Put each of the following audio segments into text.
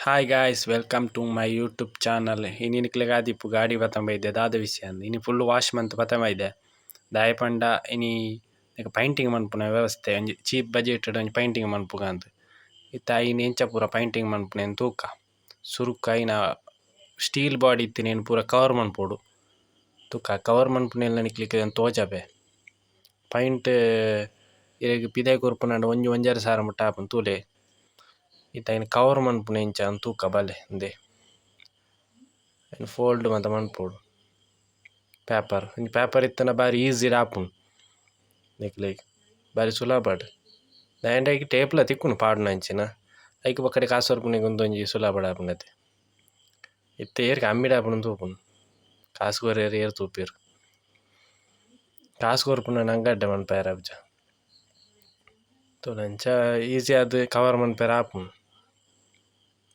Hi guys, welcome to my YouTube channel. ಇನಿ ನಿಕ್ಲೆಗ್ ಆದಿಪ್ಪು ಗಾಡಿ ಪತೊಂದು ಬೈದೆ ದಾದ ವಿಷಯ ಅಂದ್ ಇನಿ ಫುಲ್ಲ್ ವಾಶ್ ಮಂತ್ ಪತೊಂದು ಬೈದೆ ದಾಯೆ ಪಂಡ ಇನಿ ಪೈಂಟಿಂಗ್ ಮನ್ಪುನ ವ್ಯವಸ್ಥೆ ಒಂಜಿ ಚೀಪ್ ಬಜೆಟ್ ಡ್ ಒಂಜಿ ಪೈಂಟಿಂಗ್ ಮನ್ಪುಗಂದ್ ಇತ್ತೆ ಐನ್ ಎಂಚ ಪೂರ ಪೈಂಟಿಂಗ್ ಮನ್ಪುನೆಂದ್ ತೂಕ ಸುರುಕು ಐನ ಸ್ಟೀಲ್ ಬೋಡಿ ಇತ್ತಿನೆನ್ ಪೂರ ಕವರ್ ಮನ್ಪೊಡು ತೂಕ ಕವರ್ ಮನ್ಪುನೆನ್ಲ ನಿಕ್ಲೆಗ್ ಯಾನ್ ತೋಜಾವೆ ಪೈಂಟ್ ಇರೆಗ್ ಪಿದಾಯ್ ಕೊರ್ಪುನಾಂಡ ಒಂಜಿ ಒಂಜರೆ ಸಾರ ಮುಟ ಆಪುಂಡು ತೂಲೆ ಇತ್ತೆ ಐನ್ ಕವರ್ ಮನ್ಪುನೆ ಎಂಚ ಇಂದ್ ತೂಕ ಬಲ್ಲೆ ಇಂದೆ ಐನ್ ಫೋಲ್ಡ್ ಮಾತ ಮನ್ಪೊಡು ಪೇಪರ್ ಒಂಜಿ ಪೇಪರ್ ಇತ್ತ್ಂಡ ಬಾರಿ ಈಜಿ ಡ್ ಆಪುಂಡು ನಿಕ್ಲೆಗ್ ಬಾರಿ ಸುಲಭಡ್ ದಾಯೆ ಪಂಡ ಐಕ್ ಟೇಪ್ ಲ ತಿಕ್ಕುಂಡು ಪಾಡುನಂಚಿನ ಐಕ್ ಬೊಕ ಕಾಸ್ ಕೊರ್ಪುನೆಗ್ ಉಂದೊಂಜಿ ಸುಲಭಡ್ ಆಪುಂಡತೆ ಇತ್ತೆ ಏರ್ ಕಮ್ಮಿಡ್ ಆಪುಂಡು ತೂಪುನು ಕಾಸ್ ಕೊರಿಯರೆ ಏರ್ ತೂಪೆರ್ ಕಾಸ್ ಕೊರ್ಪುನ ನಂಕ್ ಎಡ್ಡೆ ಮನ್ಪೆರೆ ಆಪುಜ ತೂಲೆ ಅಂಚ ಈಜಿ ಆದ್ ಕವರ್ ಮನ್ಪೆರೆ ಆಪುಂಡು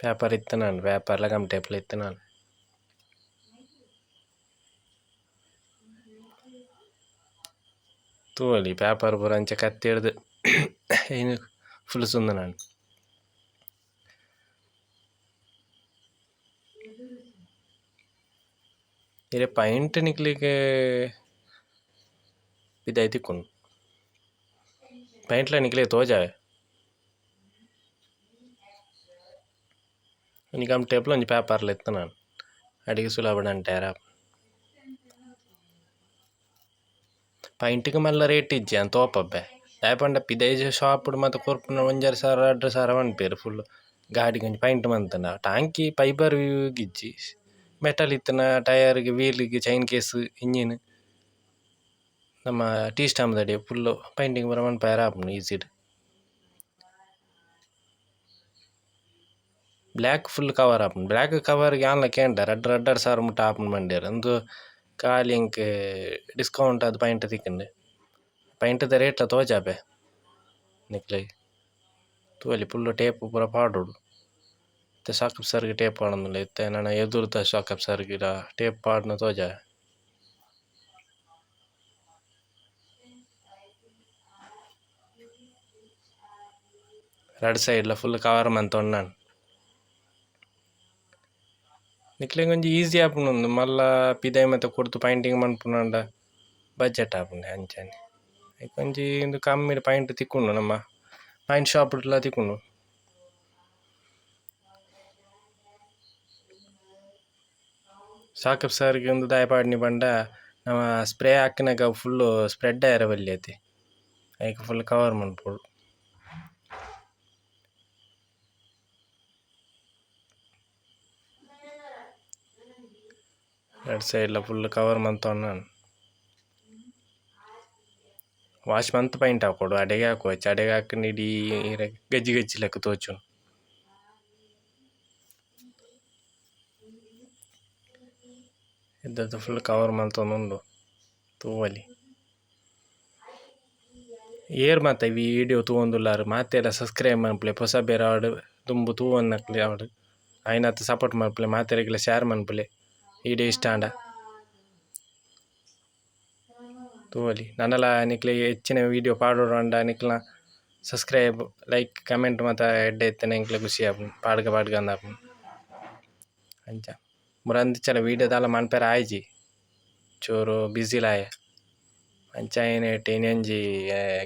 ಪೇಪರ್ ಇತ್ತ್ಂಡ ಆಂಡ್ ಪೇಪರ್ ಲ ಗಮ್ ಟೇಪ್ ಲ ಇತ್ತ್ಂಡ ಆಂಡ್. ತೂವೊಲಿ ಪೇಪರ್ ಪೂರ ಅಂಚ ಕತ್ತಿರ್ದ್ ಐನ್ ಫುಲ್ಲ್ ಸುಂದರ ಆಂಡ್. ಇರೆ ಪೈಂಟ್ ನಿಕ್ಲೆಗ್ ಪಿದಾಯ್ ತಿಕ್ಕುಂಡು ಪೈಂಟ್ ಲ ನಿಕ್ಲೆಗ್ ತೋಜಾವೆ. ಒಂಜಿ ಗಮ್ ಟೇಪ್ ಲ ಒಂಜಿ ಪೇಪರ್ ಲ ಇತ್ತ್ಂಡ ಆಂಡ್ ಅಡೆಗ್ ಸುಲಭಡ್ ಅಂಟಯೆರೆ ಆಪುಂಡು. ಪೈಂಟ್ ಗ್ ಮಲ್ಲ ರೇಟ್ ಇಜ್ಜಿ ಯಾನ್ ತೋಪಬ್ಬೆ ದಾಯೆ ಪಂಡ ಪಿದಯ್ ಶೋಪ್ ಡು ಮಾತ ಕೊರ್ಪುನ ಒಂಜರೆ ಸಾರ ರಡ್ಡ್ ಸಾರ ಪನ್ಪೆರ್ ಫುಲ್ಲ್ ಗಾಡಿಗ್ ಒಂಜಿ ಪೈಂಟ್ ಮಂತುಂಡ ಟಾಂಕಿ ಫೈಬರ್ ಗ್ ಇಜ್ಜಿ ಮೆಟಲ್ ಇತ್ತ್ಂಡ ಟೈರ್ ಗ್ ವೀಲ್ ಗ್ ಚೈನ್ ಕೇಸ್ ಇಂಜಿನ್ ನಮ್ಮ ಟೀ ಸ್ಟಾಂಪ್ ದಡಿ ಫುಲ್ಲ್ ಪೈಂಟಿಂಗ್ ಪೂರ ಮನ್ಪೆರೆ ಆಪುಂಡು ಈಜಿ ಡ್. ಬ್ಲ್ಯಾಕ್ ಫುಲ್ಲ್ ಕವರ್ ಆಪುಂಡು ಬ್ಲ್ಯಾಕ್ ಕವರ್ ಗ್ ಯಾನ್ಲ ಕೇಂಡೆ ರಡ್ಡ್ ರಡ್ಡರೆ ಸಾರ ಮುಟ ಆಪುಂಡು ಪಂಡೆರ್ ಉಂದು ಖಾಲಿ ಎಂಕ್ ಡಿಸ್ಕೌಂಟ್ ಆದ್ ಪೈಂಟ್ ತಿಕ್ಕುಂಡು ಪೈಂಟ್ ದ ರೇಟ್ ಲ ತೋಜಾಬೆ ನಿಕ್ಲೆಗ್ ತೂವೊಲಿ ಫುಲ್ಲ್ ಟೇಪ್ ಪೂರ ಪಾಡೊಡು ಇತ್ತೆ ಶೋಕ್ ಅಬ್ಸರ್ವ್ ಗ್ ಟೇಪ್ ಪಾಡೊಂದುಲ್ಲೆ ಇತ್ತೆ ನನ ಎದುರುದ ಶೋಕ್ ಅಬ್ಸರ್ವ್ ಲ ಟೇಪ್ ಪಾಡುನ ತೋಜಾವೆ. ರಡ್ಡ್ ಸೈಡ್ ಲ ಫುಲ್ಲ್ ಕವರ್ ಮಂತೊಂಡಾಂಡ್ ನಿಕ್ಲೆಗ್ ಒಂಜಿ ಈಜಿ ಆಪುಂಡು ಉಂದು ಮಲ್ಲ ಪಿದಾಯ್ ಮಾತ ಕೊರ್ದು ಪೈಂಟಿಂಗ್ ಮನ್ಪುನಾಂಡ ಬಜ್ಜೆಟ್ ಆಪುಂಡೆ ಅಂಚನೆ ಐಕೊಂಜಿ ಒಂಜಿ ಉಂದು ಕಮ್ಮಿಡ್ ಪೈಂಟ್ ತಿಕ್ಕುಂಡು ನಮ್ಮ ಪೈಂಟ್ ಶೋಪ್ ಡ್ಲ ತಿಕ್ಕುಂಡು. ಶಾಕ್ ಅಬ್ಸರ್ವ್ ಗ್ ಉಂದು ದಾಯೆ ಪಾಡ್ನಿ ಪಂಡ ನಮ ಸ್ಪ್ರೇ ಆಕಿನಗ ಫುಲ್ಲ್ ಸ್ಪ್ರೆಡ್ ಆವೆರೆ ಬಲ್ಲಿ ಅತೆ ಐಕ್ ಫುಲ್ಲ್ ಕವರ್ ಮನ್ಪೊಡು. ರಡ್ಡ್ ಸೈಡ್ ಲ ಫುಲ್ಲ್ ಕವರ್ ಮಂತೊಂಡಾಂಡ್ ವಾಶ್ ಮಂತ್ ಪೈಂಟ್ ಆಕೊಡು ಅಡೆಗೆ ಆಕೊಡ್ಚಿ ಅಡೆಗ್ ಆಕ್ಂಡ ಇಡೀ ಇರೆಗ್ ಗಜ್ಜಿ ಗಜ್ಜಿ ಲೆಕ ತೋಜುಂಡು. ಎದ್ದೆದ ಫುಲ್ಲ್ ಕವರ್ ಮಂತೊಂದುಂಡು ತೂವೊಲಿ. ಏರ್ ಮಾತ ವೀಡಿಯೊ ತೂವೊಂದುಲ್ಲರ್ ಮಾತೆರ್ಲ ಸಬ್ಸ್ಕ್ರೈಬ್ ಮನ್ಪುಲೆ ಪೊಸಬೆರ್ ಆವಡ್ ದುಂಬು ತೂವೊನ್ನಕ್ಲೆ ಆವಡ್ ಆಯಿನಾತ್ ಸಪೋರ್ಟ್ ಮನ್ಪುಲೆ ಮಾತೆರೆಗ್ಲ ಶೇರ್ ಮನ್ಪುಲೆ ವೀಡಿಯೊ ಇಷ್ಟ ಆಂಡ. ತೂವೊಲಿ ನನಲ ನಿಕ್ಲೆಗ್ ಹೆಚ್ಚಿನ ವೀಡಿಯೊ ಪಾಡೊಡಾಂಡ ನಿಕಲ್ನ ಸಬ್ಸ್ಕ್ರೈಬ್ ಲೈಕ್ ಕಮೆಂಟ್ ಮಾತ ಎಡ್ಡೆ ಇತ್ತ್ಂಡ ಎಂಕ್ಲ ಖುಷಿ ಆಪುಂಡು ಪಾಡ್ಗ ಪಾಡ್ಗ ಅಂದ್ ಆಪುಂಡು ಅಂಚ ಮುರಂದಿಚಲ ವೀಡಿಯೊ ದಾಲ ಮನ್ಪೆರೆ ಆಯಿಜಿ ಚೂರು ಬಿಝಿಲ ಆಯೆ ಅಂಚ ಆಯಿನೆಟ್ ಇನಿ ಒಂಜಿ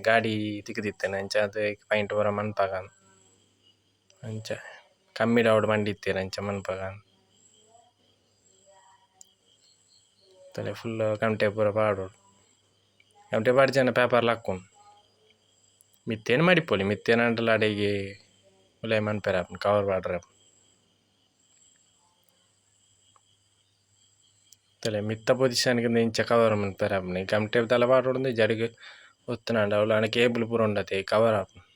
ಗಾಡಿ ತಿಕ್ಕ್‌ದಿತ್ತ್ಂಡ್ ಅಂಚಾದ್ ಐಕ್ ಪೈಂಟ್ ಪೂರ ಮನ್ಪಾಗ ಅಂಚ ಕಮ್ಮಿಡ್ ಆವಡ್ ಪಂಡಿತ್ತೆರ್ ಅಂಚ ಮನ್ಪಾಗ ತೂಲೆ ಫುಲ್ಲ್ ಗಮ್ ಟೇಪ್ ಪೂರ ಪಾಡೊಡು ಗಮ್ ಟೇಪ್ ಪಾಡ್ಜಂಡ ಪೇಪರ್ ಲಕ್ಕುಂಡು ಮಿತ್ತೇನ್ ಮಡಿಪೊಲಿ ಮಿತ್ತೇನಾಂಡಲ ಅಡೆಗ್ ಉಲಾಯಿ ಮನ್ಪೆರೆ ಆಪುಂಡು ಕವರ್ ಪಾಡ್ರೆ ಆಪುಂಡು. ತೂಲೆ ಮಿತ್ತ ಪೊಸಿಷನ್ ಗ್ ಇಂಚ ಕವರ್ ಮನ್ಪೆರೆ ಆಪುಂಡು ಗಮ್ ಟೇಪ್ ದಾಲ ಪಾಡೊಡುಂದು ಇಜ್ಜಿ ಅಡೆಗ್ ಒತ್ತುನಾಂಡ ಅವ್ಲಾಂಡ ಕೇಬಲ್ ಪೂರ ಉಂಡತೆ ಕವರ್ ಆಪುಂಡು.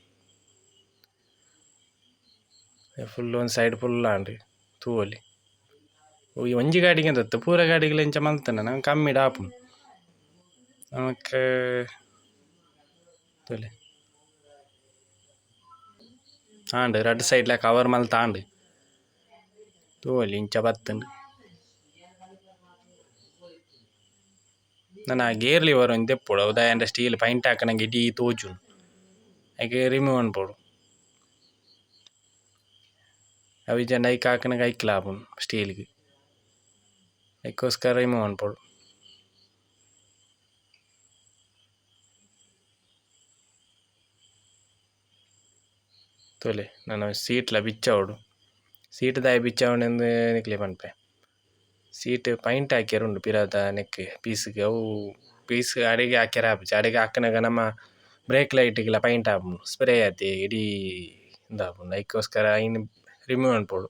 ಫುಲ್ಲ್ ಒಂಜಿ ಸೈಡ್ ಫುಲ್ಲ್ ಆಂಡ್ ತೂವೊಲಿ ಒಂಜಿ ಗಾಡಿಗ್ ಇಂದ್ ಅತ್ತ್ ಪೂರ ಗಾಡಿಗ್ಲ ಇಂಚ ಮಲ್ತ್ಂಡ ನಮ ಕಮ್ಮಿಡ್ ಆಪುಂಡು ನಮಕ್ ತೂಲೆ ಆಂಡ್ ರಡ್ಡ್ ಸೈಡ್ ಲ ಕವರ್ ಮಲ್ತ್ ಆಂಡ್ ತೂವೊಲಿ ಇಂಚ ಬತ್ತುಂಡು. ನನ ಗೇರ್ ಲಿವರ್ ಒಂಜಿ ದೆಪ್ಪೊಡು ಅವು ದಾಯೆ ಪಂಡ ಸ್ಟೀಲ್ ಪೈಂಟ್ ಆಕುನಗ ಇಡೀ ತೋಜುಂಡು. ಐಕ್ ರಿಮೂವ್ ಮನ್ಪೊಡು. ಅವು ಇಜ್ಜಂಡ ಐಕ್ ಹಾಕುನಗ ಐಕ್ಲ ಆಪುಂಡು ಸ್ಟೀಲ್ ಗ್ ಐಕೋಸ್ಕರ ರಿಮೂವ್ ಮನ್ಪೊಡು. ತೂಲೆ ನನ ಸೀಟ್ ಲ ಬಿಚ್ಚಾವೊಡು ಸೀಟ್ ದಾಯೆ ಬಿಚ್ಚಾವುನೆಂದ್ ನಿಕ್ಲೆಗ್ ಪನ್ಪೆ ಸೀಟ್ ಪೈಂಟ್ ಹಾಕ್ಯರೆ ಉಂಡು ಪಿರವುದ ನೆಕ್ಕ್ ಪೀಸ್ ಗ್ ಅವು ಪೀಸ್ ಅಡೆಗೆ ಹಾಕ್ಯರೆ ಆಪುಜಿ ಅಡೆಗ್ ಹಾಕುನಗ ನಮ ಬ್ರೇಕ್ ಲೈಟ್ ಗ್ಲ ಪೈಂಟ್ ಆಪುಂಡು ಸ್ಪ್ರೇ ಆತೆ ಇಡೀ ಉಂದಾಪುಂಡು ಐಕೋಸ್ಕರ ಐನ್ ರಿಮೂವ್ ಮನ್ಪೊಡು.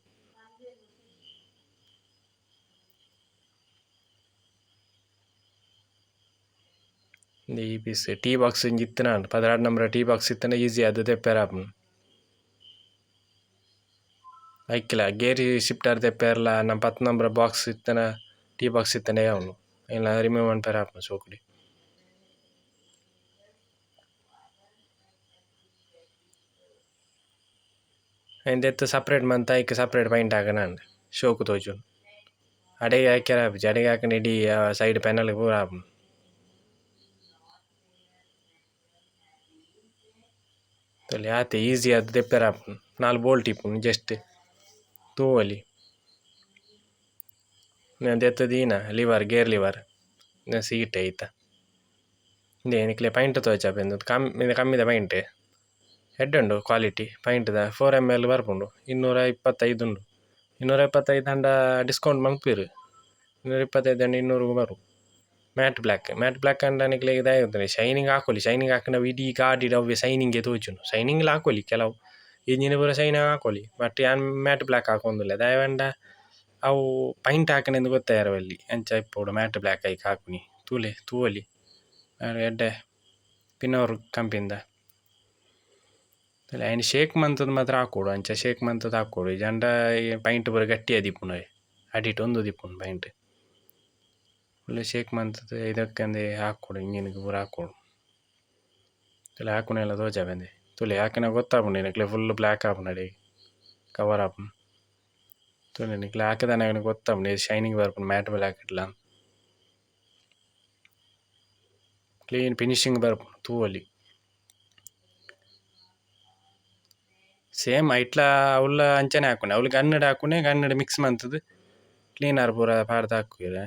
ಉಂದು ಈ ಪೀಸ್ ಟೀ ಬಾಕ್ಸ್ ಒಂಜಿ ಇತ್ತಿನ ಆಂಡ್ 12 ನಂಬರ್ ಟೀ ಬಾಕ್ಸ್ ಇತ್ತ್ಂಡ ಈಜಿ ಆದ್ ದೆಪ್ಪೆರೆ ಆಪುಂಡು. ಐಕ್ಲ ಗೇರ್ ಶಿಫ್ಟರ್ ದೆಪ್ಪೆರೆಲ ನಮ 10 ನಂಬರ್ ಬಾಕ್ಸ್ ಇತ್ತಿನ ಟೀ ಬಾಕ್ಸ್ ಇತ್ತ್ಂಡ ಯಾವುಂಡು ಐನ್ಲ ರಿಮೂವ್ ಮನ್ಪೆರೆ ಆಪುಂಡು ಶೋಕುಡೆ. ಐನ್ ದೆತ್ತ್ ಸಪರೇಟ್ ಮಂತ್ ಐಕ್ ಸಪರೇಟ್ ಪೈಂಟ್ ಹಾಕುನಾಂಡ್ ಶೋಕು ತೋಜುಂಡು ಅಡೆಗ್ ಹಾಕ್ಯರೆ ಆಪುಜಿ ಅಡೆಗ್ ಹಾಕ್ಂಡ ಇಡೀ ಸೈಡ್ ಪ್ಯಾನಲ್ ಪೂರ ಆಪುಂಡು. ತೂಲೆ ಆತೆ ಈಜಿ ಆದ್ ದೆಪ್ಪೆರೆ ಆಪುಂಡು 4 ಬೋಲ್ಟ್ ಇಪ್ಪುಂಡು ಜಸ್ಟ್ ತೂವೊಲಿ. ಉಂದೆನ್ ದೆತ್ತ್ ದೀನ ಲಿವರ್ ಗೇರ್ ಲಿವರ್ ಉಂದು ಸೀಟ್ ಐತ ಉಂದೇ ನಿಕ್ಲೆ ಪೈಂಟ್ ತೋಜಾಪೆ ಉಂದು ಕಮ್ಮಿದ ಪೈಂಟ್ ಎಡ್ಡೆ ಉಂಡು ಕ್ವಾಲಿಟಿ ಪೈಂಟ್ ದ 4 ml ಬರ್ಪುಂಡು 225 ಉಂಡು 225 ಆಂಡ ಡಿಸ್ಕೌಂಟ್ ಮನ್ಪುವೆರ್ 225 ಆಂಡ 200 ಗು ಬರು ಮ್ಯಾಟ್ ಬ್ಲ್ಯಾಕ್ ಮ್ಯಾಟ್ ಬ್ಲ್ಯಾಕ್ ಆಂಡ ನಿಕ್ಲೆಗ್ ದಾಯೆ ಗೊತ್ತುಂಡೆ ಶೈನಿಂಗ್ ಹಾಕೊಲಿ ಶೈನಿಂಗ್ ಹಾಕ್ಂಡ ಇಡೀ ಗಾಡಿಡ್ ಅವ್ವೆ ಶೈನಿಂಗ್ ತೋಜುಂಡು ಶೈನಿಂಗ್ ಲ ಹಾಕೊಲಿ ಕೆಲವು ಇಂಜಿನ್ ಪೂರ ಶೈನಿಂಗ್ ಹಾಕೊಲಿ ಬಟ್ ಯಾನ್ ಮ್ಯಾಟ್ ಬ್ಲ್ಯಾಕ್ ಹಾಕೊಂದುಲ್ಲೆ ದಾಯೆ ಪಂಡ ಅವು ಪೈಂಟ್ ಹಾಕಿನೆಂದ್ ಗೊತ್ತಾಯೆರೆ ಬಲ್ಲಿ ಅಂಚ ಇಪ್ಪೊಡು ಮ್ಯಾಟ್ ಬ್ಲ್ಯಾಕ್ ಐಕ್ ಹಾಕುನಿ ತೂಲೆ ತೂವೊಲಿ ಎಡ್ಡೆ ಪಿನೋರ್ ಕಂಪೆನಿದ ಐನ್ ಶೇಕ್ ಮಂತುದು ಮಾತ್ರ ಹಾಕೊಡು ಅಂಚ ಶೇಕ್ ಮಂತುದು ಹಾಕೊಡು ಇಜ್ಜಾಂಡ ಪೈಂಟ್ ಪೂರ ಗಟ್ಟಿ ಆದಿಪ್ಪುಂಡು ಅವೆ ಅಡಿಟ್ ಒಂದುದಿಪ್ಪುಂಡು ಪೈಂಟ್ ಫುಲ್ ಶೇಕ್ ಮಂತುದು ಇದಕ್ಕಂದೆ ಹಾಕೊಡು ಇಂಜಿನ್ ಗ್ ಪೂರ ಹಾಕೊಡು ತೂಲೆ ಹಾಕುನೆಲ ತೋಜಾಪೆಂದೆ ತೂಲೆ ಹಾಕಿನ ಗೊತ್ತಾಪುಂಡು ನಿಕ್ಲೆ ಫುಲ್ ಬ್ಲ್ಯಾಕ್ ಆಪುಂಡು ಅಡೆಗ್ ಕವರ್ ಆಪುಂಡು ತೂಲೆ ನಿಕ್ಲೆ ಹಾಕುದನಗ ಗೊತ್ತಾಪುಂಡು ಶೈನಿಂಗ್ ಬರ್ಪುಂಡು ಮ್ಯಾಟ್ ಬ್ಲ್ಯಾಕ್ ಡ್ಲ ಕ್ಲೀನ್ ಫಿನಿಶಿಂಗ್ ಬರ್ಪುಂಡು ತೂವೊಲಿ. ಸೇಮ್ ಐಟ್ಲ ಅವ್ಲ ಅಂಚನೆ ಹಾಕುನೆ ಅವ್ಲು ಗನ್ನಡ ಹಾಕುನೆ ಗನ್ನಡ ಮಿಕ್ಸ್ ಮಂತುದು ಕ್ಲೀನರ್ ಪೂರ ಪಾಡ್ದ್ ಹಾಕುವೆರ್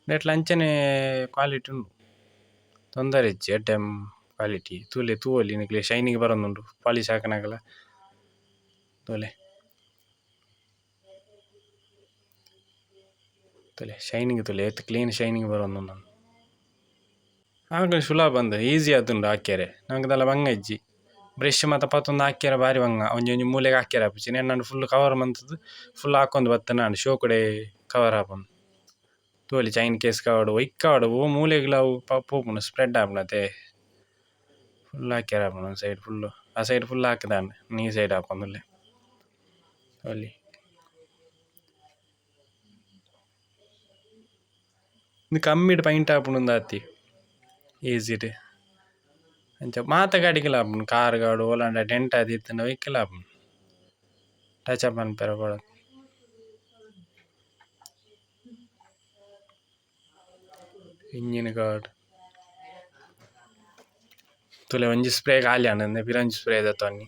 ನೆಟ್ಲ ಅಂಚನೆ ಕ್ವಾಲಿಟಿ ಉಂಡು ತೊಂದರೆ ಇಜ್ಜಿ ಎಡ್ಡೆ ಕ್ವಾಲಿಟಿ ತೂಲೆ ತೂವೊಲಿ ನಿಕ್ಲೆ ಶೈನಿಂಗ್ ಬರೊಂದುಂಡು ಪಾಲಿಶ್ ಹಾಕುನಗಲ ತೂಲೆ ತೂಲೆ ಶೈನಿಂಗ್ ತೂಲೆ ಏತ್ ಕ್ಲೀನ್ ಶೈನಿಂಗ್ ಬರೊಂದುಂಡು ಆಂಡ ಸುಲಭ ಅಂದ್ ಈಜಿ ಆತುಂಡು ಹಾಕ್ಯರೆ ನಂಕ್ ದಾಲ ಬಂಗ ಇಜ್ಜಿ ಬ್ರಷ್ ಮಾತ ಪತೊಂದು ಹಾಕ್ಯರೆ ಬಾರಿ ಬಂಗ ಒಂಜಿ ಒಂಜಿ ಮೂಲೆಗ್ ಹಾಕ್ಯರೆ ಆಪುಜಿ ನೆನ್ನಂಡ ಫುಲ್ ಕವರ್ ಮಂತುದು ಫುಲ್ ಹಾಕೊಂದು ಬತ್ತುಂಡ ಶೋಕುಡೆ ಕವರ್ ಆಪುಂಡು ತೂವೊಲಿ ಚೈನ್ ಕೇಸ್ ಆವಡ್ ಒಯ್ಕ್ ಆವಡ್ ಒವು ಮೂಲೆಗ್ಲ ಅವು ಪೋಪುಂಡು ಸ್ಪ್ರೆಡ್ ಆಪುಂಡು ಅತೆ ಫುಲ್ ಹಾಕ್ಯರೆ ಆಪುಂಡು ಒಂಜಿ ಸೈಡ್ ಫುಲ್ ಆ ಸೈಡ್ ಫುಲ್ ಹಾಕುದಾಂಡ್ ಈ ಸೈಡ್ ಹಾಕೊಂದುಲ್ಲೆ ತೂವೊಲಿ ಉಂದು ಕಮ್ಮಿಡ್ ಪೈಂಟ್ ಆಪುಂಡು ಉಂದಾತೆ ಈಜಿ ಡ್ ಅಂಚ ಮಾತ ಗಾಡಿಗ್ಲ ಆಪುಂಡು ಕಾರ್ ಗಾಡು ಓಲಾಂಡ ಡೆಂಟ್ ಆದಿತ್ತ್ಂಡ ಒಯ್ಕ್ಲ ಆಪುಂಡು ಟಚ್ ಅಪ್ ಮನ್ಪೆರೆ ಬೋಡಾದ್. ಇಂಜಿನ್ ಗಾರ್ಡ್ ತೂಲೆ ಒಂಜಿ ಸ್ಪ್ರೇ ಖಾಲಿ ಆಂಡ್ ಅಂದ್ ಪಿರ ಒಂಜಿ ಸ್ಪ್ರೇ ದೆತ್ತೊನ್ನಿ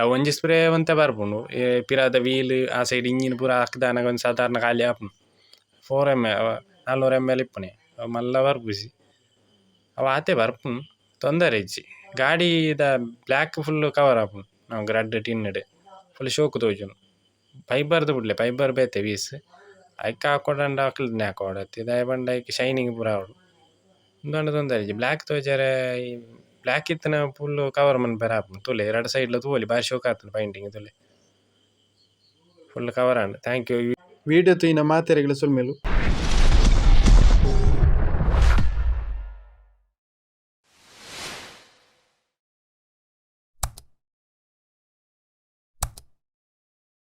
ಅವು ಒಂಜಿ ಸ್ಪ್ರೇ ಒಂತೆ ಬರ್ಪುಂಡು ಪಿರಾದ ವೀಲ್ ಆ ಸೈಡ್ ಇಂಜಿನ್ ಪೂರ ಹಾಕ್ದಾನಗ ಒಂಜಿ ಸಾಧಾರಣ ಖಾಲಿ ಆಪುಂಡು 4 ml 400 ml ಇಪ್ಪುನೆ ಅವು ಮಲ್ಲ ಬರ್ಪುಜಿ ಅವು ಆತೆ ಬರ್ಪುಂಡು ತೊಂದರೆ ಇಜ್ಜಿ ಗಾಡಿದ ಬ್ಲ್ಯಾಕ್ ಫುಲ್ ಕವರ್ ಆಪುಂಡು ನಮಕ್ ರಡ್ಡ್ ಟಿನ್ ಡ್ ಫುಲ್ ಶೋಕು ತೋಜುಂಡು ಫೈಬರ್ ದ ಬುಡ್ಲೆ ಫೈಬರ್ ಬೇತೆ ಪೀಸ್ ಐಕ್ ಹಾಕೊಡಂಡ ಅಕಲ್ದನೆ ಹಾಕೊಡತ್ತೆ ದಾಯೆ ಪಂಡ ಐಕ್ ಶೈನಿಂಗ್ ಪೂರ ಆವೊಡು ಉಂದು ತೊಂದರೆ ಇಜ್ಜಿ ಬ್ಲ್ಯಾಕ್ ತೋಜರೆ ಈ ಬ್ಲ್ಯಾಕ್ ಇತ್ತಿನ ಫುಲ್ ಕವರ್ ಮನ್ಪೆರೆ ಆಪುಂಡು ತೂಲೆ ರಡ್ಡ್ ಸೈಡ್ ಲ ತೂವೊಲಿ ಬಾರಿ ಶೋಕು ಆತುಂಡು ಪೈಂಟಿಂಗ್ ತೂಲೆ full cover and thank you video ತೂಯಿನ ಮಾತೆರೆಗ್ಲ ಸೊಲ್ಮೆಲು.